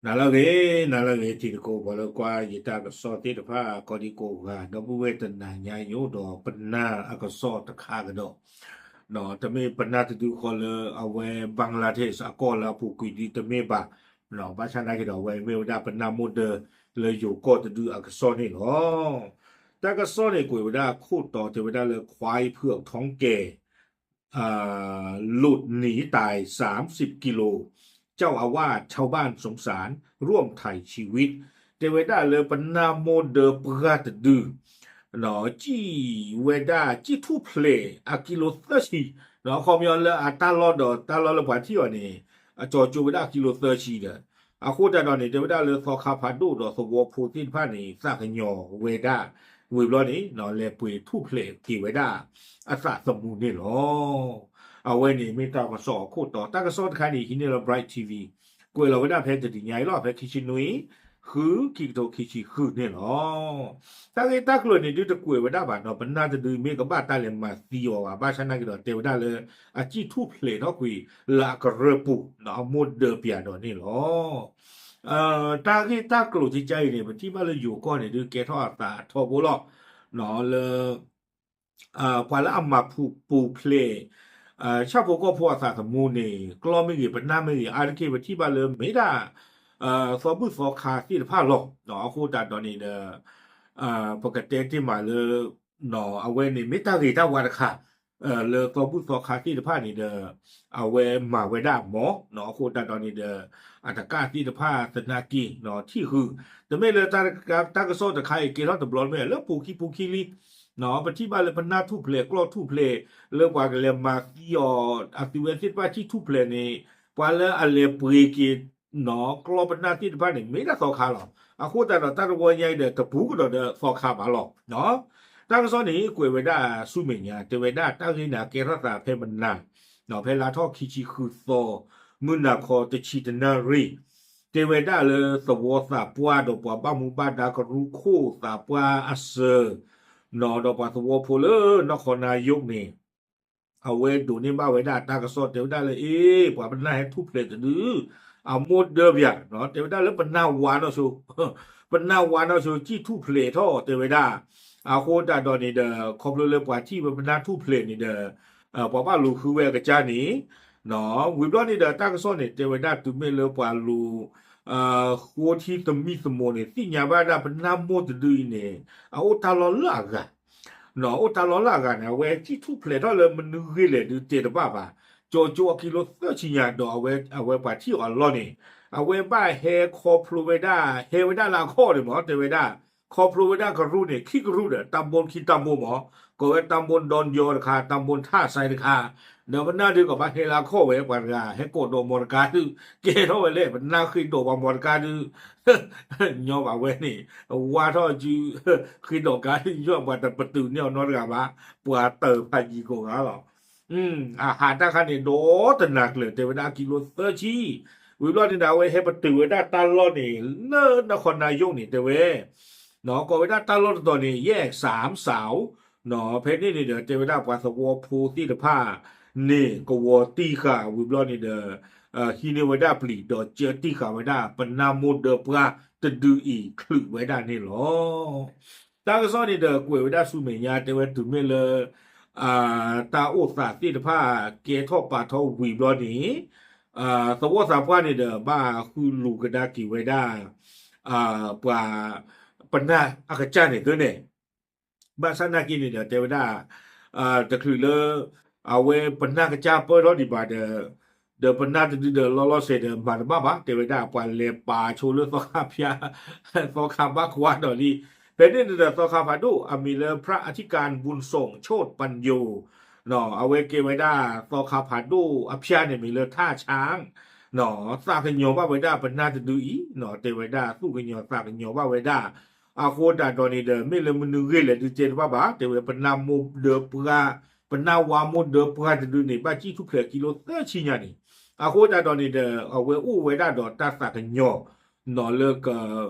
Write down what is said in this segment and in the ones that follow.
နၤလၢအဂ့ၤ, နၤလၢအဂ့ၤ တံၤသကိး ပှၤလၢကွၢ်ယတၢ်ကစီၣ်သ့ၣ်တဖၣ် ကိးဒံကိးဂၤ, ဒီပုၢ်ဝဲၢ်တနၤညါအံၤ အိၣ်ဒီးပနၢ်အကစီၣ်တခါကဒီး, တမ့ၢ်ပနၢ်တဒုဃီလၢအဝဲ Bangladesh အကီၢ်လၢအပူၤကွံာ်ဒ်တမ့ၢ်ဘၣ်, ဘၣ်ဆၣ်နာ်က့ဒီး အဝဲမ့ၢ်ဝဲဒၣ်ပနၢ်မိၢ်ဒၢလၢယိၤကီၢ်တဒုအကစီၣ်န့ၣ်လီၤ. တၢ်ကစီၣ်န့ၣ်ကွဲးဝဲဒၣ်ခိၣ်တီတဲဝဲဒၣ်လၢ ควายเผือกท้องแก่ อ่า หลุดหนีตาย สามสิบกิโล เจ้าอาวาส ชาวบ้านสงสาร ร่วมไถ่ชีวิต တဲဝဲဒၣ်လၢပနၢ်မိၢ်ဒၢပှၢ်တဒု စံၣ်ဝဲဒၣ် စံၣ်ထူၣ်ဖျဲးအကံလိသၢဆံ, အခီပညီလၢအတၢ်လီၢ်ဒီးတၢ်လီၢ်လၢပှၤထံၣ်အီၤန့ၣ် အကၠီၤကၠိဝဲဒၣ်အကံလိသၢဆံဒီး အဃိသတးဒီးန့ၣ် တဲဝဲဒၣ်လၢသီခါဖးဒိၣ်ဒီးသဝီဖိသ့ၣ်တဖၣ်န့ၣ် သးကညီၤဝဲဒၣ်, ဝံၤဘျီန့ၣ် လဲၤပှ့ၤထူၣ်ဖျဲးက့ၤဝဲဒၣ် အသးသမူန့ၣ်လီၤ. အဝဲန့ၣ်မ့ၢ်တၢ်ကစီၣ်အခိၣ်တီ, တၢ်ကစီၣ်တခါန့ၣ် ဟံးန့ၢ်လၢ Bright T V ကွဲးလီၤဝဲဒၣ်ဖဲတနံၤညါအံၤလီၤ, ဖဲခံဆံနွံ ဃု ခံကထိခံဆံဃုန့ၣ်လီၤ. တၢ်ဂ့ၢ်တၢ်ကျိၤန့ၣ်ဒုတကွဲးဝဲဒၣ်ဘၣ်နီၤ, ပနၢ်တဒုမ့ၢ်ကဘၣ်တၢ်လဲၤမၤသံအီၤဘၣ်, ဘၣ်ဆၣ်နာ်က့ဒီး တဲဝဲဒၣ်လၢ အစံၣ်ထူၣ်ဖျဲးထီၣ်ကွံာ်လၢအကရၢၢ်ပူၤ အမိၢ်ဒၢပၠးဒီးန့ၣ်လီၤ. တၢ်ဂ့ၢ်တၢ်ကျိၤကကါအံၤန့ၣ် ပထံၣ်ဘၣ်လၢယိၤကီၢ်န့ၣ်ဒု ကဲထီၣ်အသးထီဘိလီၤ. လၢ ပှၤလၢအမၤပူၤဖျဲး ဆၣ်ဖိကီၢ်ဖိအသးသမူန့ၣ် ကျီၢ်မ့ၢ်ဂ့ၤ ပနၢ်မ့ၢ်ဂ့ၤ အါတက့ၢ်ပထံၣ်ဘၣ်လၢမ့ၢ်ဒၣ် သီဘူၣ်သီခါသ့ၣ်တဖၣ်လီၤ. အဃိသတးဒီးန့ၣ်ဒီး ပကတဲတ့ၢ်မးလၢ အဝဲန့ၣ်မ့ၢ်တၢ်ဂ့ၤတၢ်ဝါတခါ လၢသီဘူၣ်သီခါသ့ၣ်တဖၣ်န့ၣ်ဒီး အဝဲမၤဝဲဒၣ်မီၤ, အဃိသတးဒီးန့ၣ်ဒီး အတကၣ်သ့ၣ်တဖၣ်သနာ်က့ ထံၣ်ဃုာ်, တမ့ၢ်လၢတၢ်ကစီၣ်တခါအံၤကဲထီၣ်တဘျီတမ့ၢ် လၢပူၤခံပူၤခံလံ ပထံၣ်ဘၣ်လၢပနၢ်ထူၣ်ဖျဲး ကျီၢ်ထူၣ်ဖျဲး လၢပှၤကလဲၤမၤသံအီၤ အသုဝဲသ့ၣ်တဖၣ်စံၣ်ထူၣ်ဖျဲးန့ၣ် ပှၤလၢအလဲၤပှ့ၤက့ၤ ကျီၢ်ပနၢ်သ့ၣ်တဖၣ်န့ၣ် မ့ၢ်ဒၣ်သီခါလီၤ. အဃိသတးဒီးတၢ်တဝီညါအံၤဒီး တပူၤကဒီးဒီးသီခါဘၣ်လီၤ. တၢ်ကစီၣ်န့ၣ် ကွဲးဝဲဒၣ်ဆူမဲာ်ညါ တဲဝဲဒၣ် တၢ်ဂ့ၢ်န့ၣ်ကဲထီၣ်သးဖဲမနၤ ဖဲလါထီၣ်ခံဆံဃုသီ မုၢ်နၤခီတဆံတနၣ်ရံၣ် တဲဝဲဒၣ်လၢသဝီသးပှၢ်ဒီးပှၤဘၣ်မူဘၣ်ဒါ ကရူၢ်ခိၣ်သးပှၢ်အစၢၤ ဒီးပှၤသဝီဖိလၢနီၢ်ခီနါယိးန့ၣ် အဝဲဒိးန့ၢ်ဘၣ်ဝဲဒၣ်တၢ်ကစီၣ်တဲဝဲဒၣ်လၢ အ့ ပှၤပနၢ်ဟဲထူၣ်ဖျဲးတဒု အမိၢ်ဒၢပၠး တဲဝဲဒၣ်လၢပနၢ်ဝါနီၢ်ဆိ ပနၢ်ဝါနီၢ်ဆိ စံၣ်ထူၣ်ဖျဲးထီၣ်တဲဝဲဒၣ်. အဃိသတးဒီးန့ၣ်ဒီး ခီဖျိလၢပှၤထံၣ်ဝဲပနၢ်ထူၣ်ဖျဲးန့ၣ်ဒီး ပှၤဘၣ်လူၤဃုဝဲအကစၢ်န့ၣ် ဝံၤဘျီန့ၣ်ဒီးတၢ်ကစီၣ်န့ၣ် တဲဝဲဒၣ်တုၤမ့ၢ်လၢပှၤလူၤ ဃိထံသမံသမိးန့ၣ် သ့ၣ်ညါဘၣ်ဒၣ်ပနၢ်မိၢ်တဒုအံၤန့ၣ် အအိၣ်တၢ်လီၢ်လၢအဂၤ အိၣ်တၢ်လီၢ်လၢအဂၤန့ၣ် အဝဲစံၣ်ထူၣ်ဖျဲးထီၣ်လၢမနုၤဂ့ၢ်လဲၣ်ဒုတဲတဘၣ်ဘၣ်. ကၠီကၠိအကံလိသၢဆံညါဒီး အဝဲပှၤထံၣ်အီၤအလီၢ်န့ၣ် အဝဲဘၣ်ဟဲခီဖျိဝဲဒၣ် ဟဲဝဲဒၣ်လၢအခီၣ်န့ၣ်မး တဲဝဲဒၣ် ခီဖျိဝဲဒၣ်ကရူၢ်န့ၣ် ခံကရူၢ်ဒီး တၢ်ဘိခံတၢ်ဘိမး ကိးဝဲတၢ်ဘိဒီယီတခါ တၢ်ဘိထၣ်စဲတခါ ဒီးပနၢ်ဒုကဘၣ်ဟဲလၢအခီၣ်ဝဲ ပှၤတဂၤဟဲကိးဒီးမီတကါဒု ကဲထီၣ်ဝဲလဲၣ် ပနၢ်ဃ့ဒီးပှၤမီတကါဒု ညီဘၣ်ဝဲန့ၣ် ဝါထီၣ်စု ဃ့ဒီးကါဒု ညီပှၤတပတုာ်န့ၢ်အီၤနီတဂၤဘၣ် ပှၤတၢၢ်ဖးယံၤကိးဂၤလီၤ. အဟးတၢ်ခါန့ၣ် ဒီတနၤကျၢၤ တဲဝဲဒၣ်ကံလိသၢဆံ ဝံၤဘျီန့ၣ်ဒီး အဝဲဟဲပတုာ်ဝဲဒၣ်တၢ်လီၢ်န့ၣ် လၢနီၢ်ခီနါယိးန့ၣ် တဲဝဲ ကိးဝဲဒၣ်တၢ်လီၢ်တတီၤန့ၣ် ယဲၢ်စၢမ်စၢ် ဖဲန့ၣ်န့ၣ်ဒီး တဲဝဲဒၣ်ပှၤသဝီဖိသ့ၣ်တဖၣ်န့ၣ် ကဝီၤတံၢ်ဃာ်ဝံၤဘျီန့ၣ်ဒီး ဟံးန့ၢ်ဝဲဒၣ်ပျံၤဒီးကၢတံၢ်ဃာ်ဝဲဒၣ် ပနၢ်မိၢ်ဒၢပှၢ်တဒုအံၤ ချုးဝဲဒၣ်န့ၣ်လီၤ. တၢ်ကစီၣ်န့ၣ်ဒီး ကွဲးဝဲဒၣ်ဆူမဲာ်ညါ တဲဝဲတုၤမ့ၢ်လၢ တၢ်အိၣ်သးသ့ၣ်တဖၣ် ကဲထီၣ်ပာ်ထီၣ်ဝံၤဘျီန့ၣ် သဝီသးပှၢ်န့ၣ်ဒီး ဘၣ်ဃုလူၤကဒါက့ၤဝဲဒၣ် ပှၤ ပနၢ်အကစၢ်န့ၣ်သ့န့ၣ် ဘၣ်ဆၣ်နာ်က့န့ၣ်ဒီး တဲဝဲဒၣ် တချုးလၢ အဝဲပနၢ်ကစၢ်ပၢၢ်ထီၣ်ဒံးဘၣ်ဒီး ဒီးပနၢ်တဒုဒီးလီၤလီၤဆဲးဒီး မၤတဘၣ်ဘၣ် တဲဝဲဒၣ် ပှၤလဲၤပာ်ဆိလၢသီခါဖၠါ သီခါဘၣ်ကွၢ်ဒီးလံ. ဖဲန့ၣ်န့ၣ်ဒီး သီခါဖးဒိၣ် အမံၤလၢ พระอธิการบุญส่ง โชติปัญโญ အဝဲကဲဝဲဒၣ် သီခါဖးဒိၣ်အဖၠါန့ၣ် မံၤလၢ ท่าช้าง သးကညီၤဘၣ်ဝဲဒၣ်ပနၢ်တဒုအံၤ တဲဝဲဒၣ် သူၣ်ကညီၤသးကညီၤဘၣ်ဝဲဒၣ် အဃိသတးဒီးန့ၣ်ဒီး မ့ၢ်လၢမနုၤဂ့ၢ်လဲၣ်ဒုတဲတဘၣ်ဘၣ် တဲဝဲ ပနၢ်မိၢ်ဒၢပှၢ် ပနၢ်ဝါမိၢ်ဒၢပှၢ်တဒုန့ၣ် ဘၣ်စံၣ်ထူၣ်ဖျဲးကံလိသၢဆံညါန့ၣ် အဃိသတးဒီးန့ၣ်ဒီး အဝဲအိၣ်ဝဲဒၣ်ဒီးတၢ်သးကညီၤ လၢက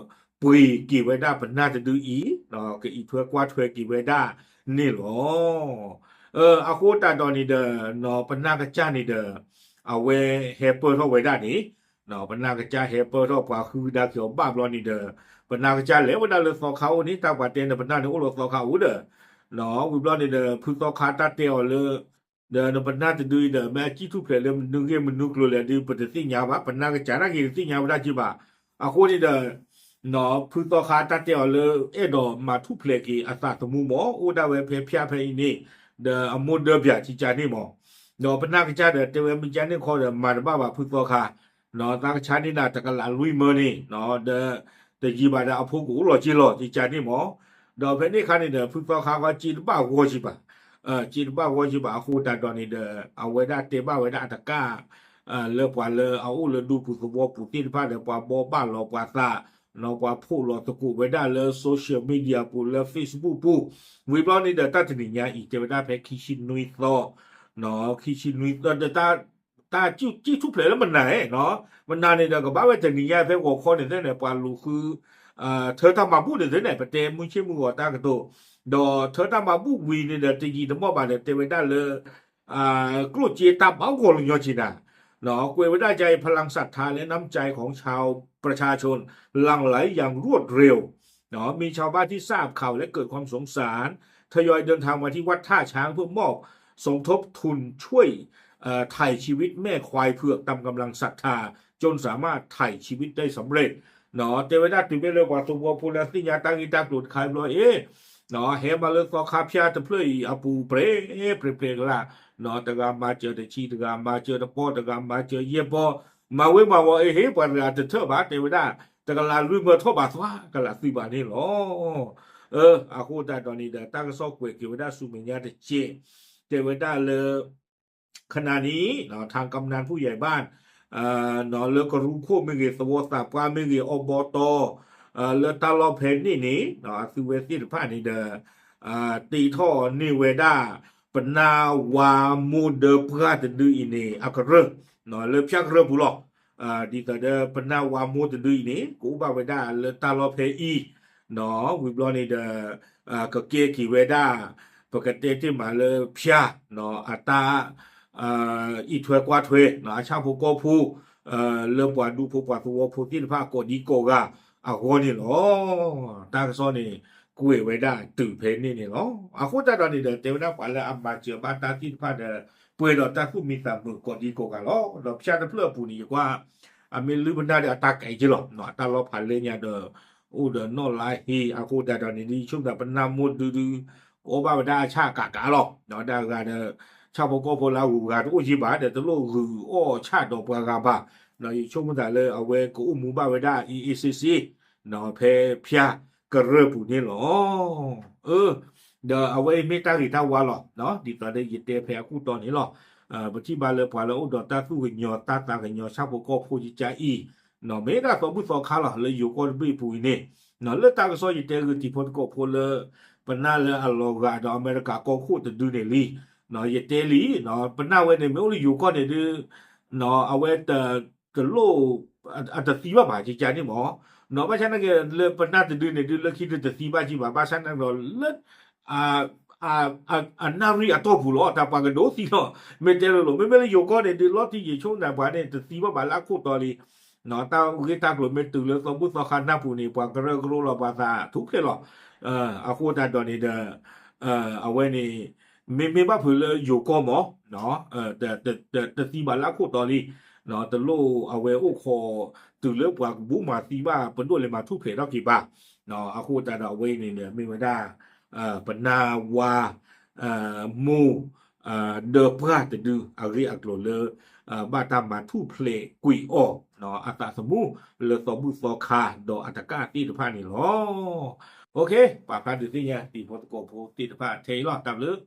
ပှ့ၤက့ၤဝဲဒၣ်ပနၢ်တဒုအံၤ ကအံးထွဲကွၢ်ထွဲက့ၤဝဲဒၣ်န့ၣ်လီၤ. အဃိသတးဒီးန့ၣ်ဒီး ပနၢ်ကစၢ်န့ၣ်ဒီး အဝဲဟဲပၢၢ်ထီၣ်ဝဲဒၣ်န့ၣ် ပနၢ်ကစၢ်ဟဲပၢၢ်ထီၣ်ပှၤဃုကဒါက့ၤအီၤဘၣ်ဘျီန့ၣ်ဒီး ပနၢ်ကစၢ်လဲၤဝဲဒၣ်လၢသီခါအိၣ်န့ၣ် တၢ်ပှၤတဲန့ၣ် ပနၢ်န့ၣ်အိၣ်လၢသီခါအိၣ်ဒီး ဝံၤဘျီန့ၣ်ဒီး ဖုသီခါတၢ်တဲအီၤလၢ ဒီးပနၢ်တဒုအံၤဒီး မ့ၢ်အစံၣ်ထူၣ်ဖျဲးလၢမနုၤဂ့ၢ်မနုၤကျိၤလဲၣ်ဒုး ပတသ့ၣ်ညါဘၣ်, ပနၢ်ကစၢ်နာ်က့ၤတသ့ၣ်ညါဝဲဒၣ်က့ၤဘၣ်. အဃိန့ၣ်ဒီး ဖုသီခါတၢ်တဲအီၤလၢ အဲၣ်ဒိးမၤထူၣ်ဖျဲးက့ၤအသးသမူမ့ၢ် အိၣ်ဒၣ်ဝဲဖဲဖၠၣ်ဖဲအံၤန့ၣ် ဒီးအမိၢ်ဒၢပၠးကကန့ၣ်မ့ၢ် ဒီးပနၢ်ကစၢ်ဒီးတဲဝဲမ့ၢ်ကန့ၣ်ခီဒီး မၤတဘၣ်ဘၣ်ဖုသီခါ, သးကဆါန့ၢ်နၤတကလးလွံၢ်မၢန့ၣ် ဒီးတယံာ်ဘၣ်ဒီးအဖိကအိၣ်လီၤက့ၤလီၤကကန့ၣ်မ့ၢ်, ဒီးဖဲန့ၣ်အခါန့ၣ်ဒီး ဖုသီခါကီက့ၤတဘၣ်ဂီၢ်က့ၤဘၣ်, က့ၤတဘၣ်ဂီၢ်က့ၤဘၣ် အဃိသတးဒီးန့ၣ်ဒီး အဝဲဒၣ်တဲဘၣ်ဝဲဒၣ်အတကၢ် လၢပှၤလၢအအိၣ်လၢဒူပူၤသဝီပူၤသ့ၣ်တဖၣ်ဒီး ပှၤဘီဘၣ်လီၤပှၤသး ပှၤဖှိၣ်လီၤသကိးဝဲဒၣ်လၢ social media ပူၤ လၢ Facebook ပူၤ, ဝံၤဘျီန့ၣ်ဒီး တၢ်တနံၤညါအံၤ တဲဝဲဒၣ်ဖဲခံဆံနွံသီ, ခံဆံနွံသီဒီး တၢ်စံၣ်ထူၣ်ဖျဲးလၢမနၤဧါ, မနၤန့ၣ်ဒီး ကဘၣ်ဝဲတနံၤညါဖဲဂီၤခီန့ၣ်သ့ၣ်န့ၣ် ပှၤလူၤဃု ထၢတၢ်မၤဘူၣ်န့ၣ်သ့ၣ်န့ၣ် ပတဲမုၢ်ဆ့ၣ်မုၢ်ဂီၤတၢ်ကတိၤ, ဒီးထၢတၢ်မၤဘူၣ်ဝံၤန့ၣ်ဒီး တယံာ်တမီၢ်ဘၣ်ဒီး တဲဝဲဒၣ်လၢ ကျိၣ်စ့တၢ်ဘၣ်ဂီၤလၢညီက့ၤနၤ, ကွဲးဝဲဒၣ်ကအံၤ พลังศรัทธาและน้ำใจของชาวประชาชน หลั่งไหลอย่างรวดเร็ว มีชาวบ้านที่ทราบข่าวและเกิดความสงสาร ทยอยเดินทางมาที่วัดท่าช้างเพื่อมอบสมทบทุนช่วย เอ่อ ไถ่ชีวิตแม่ควายเผือกตามกำลังศรัทธา จนสามารถไถ่ชีวิตได้สำเร็จ တဲဝဲဒၣ်တုၤမ့ၢ်လၢပှၤသဝီဖိလၢသ့ၣ်ညါတၢ်ဂ့ၢ်တၢ်ကျိၤတခါဘျီအံၤ ဟဲမၤလၢသီခါဖၠၣ်တဖျၢၣ်အံၤအပူၤ ပြဲ ပြဲပြဲကလး, တဂၤမၤစၢၤတဆံ တဂၤမၤစၢၤတပီၢ် တဂၤမၤစၢၤယဲၢ်ပီၢ်, မၤဝဲမၤဝီၤအံၤ ဟ့ၣ်ပှၤတဂၤတထၢၣ်ဘၣ် တဲဝဲဒၣ် တကလးလွံၢ်မၢထီၣ်ဘးသွါကလးသုးဘၣ်န့ၣ်လီၤ. အဃိသတးဒီးန့ၣ်ဒီး တၢ်ကစီၣ်ကွဲးက့ၤဝဲဒၣ်ဆူမဲာ်ညါတက့ၢ်, တဲဝဲဒၣ်လၢ ခနၤန့ၣ် ทางกำนันผู้ใหญ่บ้าน လၢကရူၢ်ခိၣ်မ့ၢ်ဂ့ၤ သဝီသးပှၢ်မ့ၢ်ဂ့ၤ အီဘီတီ လၢတၢ်လီၢ်ဖဲန့ၣ်န့ၣ် အသုဝဲသ့ၣ်တဖၣ်န့ၣ်ဒီး တ့ထီၣ်န့ၢ်ဝဲဒၣ် ပနၢ်ဝါမိၢ်ဒၢပှၢ်တဒုအံၤန့ၣ် အကရၢၢ် လၢဖၠၣ်ကရၢၢ်ပူၤလီၤ. ဒ်သိးဒီးပနၢ်ဝါမိၢ်တဒုအံၤန့ၣ် ကအိၣ်ဘၣ်ဝဲဒၣ်လၢတၢ်လီၢ်ဖဲအံၤ ဝံၤဘျီန့ၣ်ဒီး ကကဲက့ၤဝဲဒၣ် ပကတဲတ့ၢ်မးလၢဖၠၣ် အတၢ် အံးထွဲကွၢ်ထွဲ အဆၣ်ဖိကီၢ်ဖိ လၢပှၤဒူဖိပှၤသဝီဖိသ့ၣ်တဖၣ်ကိးဒံကိးဂၤအဂီၢ်န့ၣ်လီၤ. တၢ်ကစီၣ်န့ၣ် ကွဲးဝဲဒၣ်တုၤဖဲန့ၣ်န့ၣ်လီၤ. အဃိသတးဒီးန့ၣ်ဒီး တဲဝဲဒၣ်ပှၤလၢအမၤစၢၤဘၣ်တၢ်သ့ၣ်တဖၣ်ဒီး ပှဲၤဒီးတၢ်သူၣ်မံသးမုာ်ကိးဒံကိးဂၤလီၤ. ဒီးဖၠၣ်တဖျၢၣ်အပူၤန့ၣ် ယကွၢ် အမ့ၢ်လုၢ်ပနၢ်ဒီးအတၢ်ကဲက့လီၤ. အတၢ်လီၤဖးလဲညါဒီး အိၣ်ဒီးနီၣ်လါဟ့ အဃိသတးဒီးန့ၣ် ဒ်ယဆိကမိၣ်သးပနၢ်မိၢ်ဒုဒု ကအိၣ်ဘၣ်ဝဲဒၣ်အဆၣ်ကးကးလီၤ. ဒီးအဂၤဒီး ဆၣ်ဖိကီၢ်ဖိလၢအဂုၤအဂၤတအိၣ်က့ဘၣ် ဒီးတလိၣ်ဂုၤအီၣ်ဆၣ်ဒီးပှၤဂၤဘၣ်. ဒီးယဆိကမိၣ်သးလၢအဝဲကအိၣ်မူဘၣ်ဝဲဒၣ်အံၤအ့စ့စ့ ဖဲဖၠၣ်ကရၢၢ်ပူၤန့ၣ်လီၤ. အၢ ဒီးအဝဲအံၤမ့ၢ်တၢ်ဂ့ၤတၢ်ဝါလီၤ. ဒ်သိးလၢယတဲဖဲအခိၣ်တီန့ၣ်လီၤ. ပထံၣ်ဘၣ်လၢပှၤလၢအိၣ်ဒီးတၢ်သူၣ်ကညီၤတၢ်သးကညီၤဆၣ်ဖိကီၢ်ဖိကကါအံၤ မ့ၢ်ဒၣ်သီဘူၣ်သီခါလီၤ လၢယိၤကီၢ်တဘ့ၣ်ပူၤအံၤန့ၣ် လၢတၢ်ကစီၣ်ယတဲဂုာ်တံၤဖိသကိးဖိလၢ ပနၢ်လၢအလီၤဂာ်ဒီးအမဲရကၤကီၢ်ခိၣ်တဒုန့ၣ်လံ. ယတဲလံ ပနၢ်ဝဲန့ၣ် မ့ၢ်အိၣ်လၢယိၤကီၢ်န့ၣ်ဒုး အဝဲ တလိၣ် အတသံဘၣ်ဘၣ် ကကါန့ၣ်မး, ဘၣ်ဆၣ်နာ်က့ လၢပနၢ်တဒုန့ၣ်ဒုး လၢခံဒုးတသံဘၣ်ကံဘၣ် ဘၣ်ဆၣ်နာ်က့ဒီး လၢ အနၣ်ရံၣ်အတီၢ်ပူၤလီၤ တၢ်ပှၤကဒိးသံလီၤ. မ့ၢ်တဲလိၤလိၤ မ့မ့ၢ်လၢယိၤကီၢ်န့ၣ်ဒုး လီၤတံၢ်ယဆိကမိၣ်ပှၤန့ၣ် တသံဘၣ်ဘၣ်လၢအခိၣ်တီလံ. တၢ်ဂ့ၢ်တၢ်ကျိၤမ့ၢ်တုၤလၢသီဘူၣ်သီခါနၢ်ပူၤန့ၣ် ပှၤကရၢကရိလီၤပှၤသးထူၣ်ဖျဲးလီၤ. အဃိသတးဒီးန့ၣ်ဒီး အဝဲန့ၣ် မ့မ့ၢ်ဘၣ်ဖုးလၢယိၤကီၢ်မး တသံဘၣ်လၢအခိၣ်တီလံ. တလိၣ်အဝဲအိၣ်ခိးတုၤလၢပှၤကဘူၣ်မၤသံဘၣ် ပဒိၣ်လဲၤမၤထူၣ်ဖျဲးထီၣ်က့ၤဘၣ်. အဃိသတးဒီးအဝဲအံၤန့ၣ်ဒီး မ့ၢ်ဝဲဒၣ် ပနၢ်ဝါ မိၢ် ဒီးပှၢ်တဒု အဂ့ၢ်အကျိၤလၢ ဘၣ်တၢ်မၤထူၣ်ဖျဲးကွံာ်အီၤ အသးသမူလၢသီဘူၣ်သီခါ ဒီးအတကၢ်သ့ၣ်တဖၣ်န့ၣ်လီၤ. ပာ်ဖျါဒုးသ့ၣ်ညါတံၤဖိသကိးဖိသ့ၣ်တဖၣ်ထဲအံၤလီၤ. တၢ်ဘျုး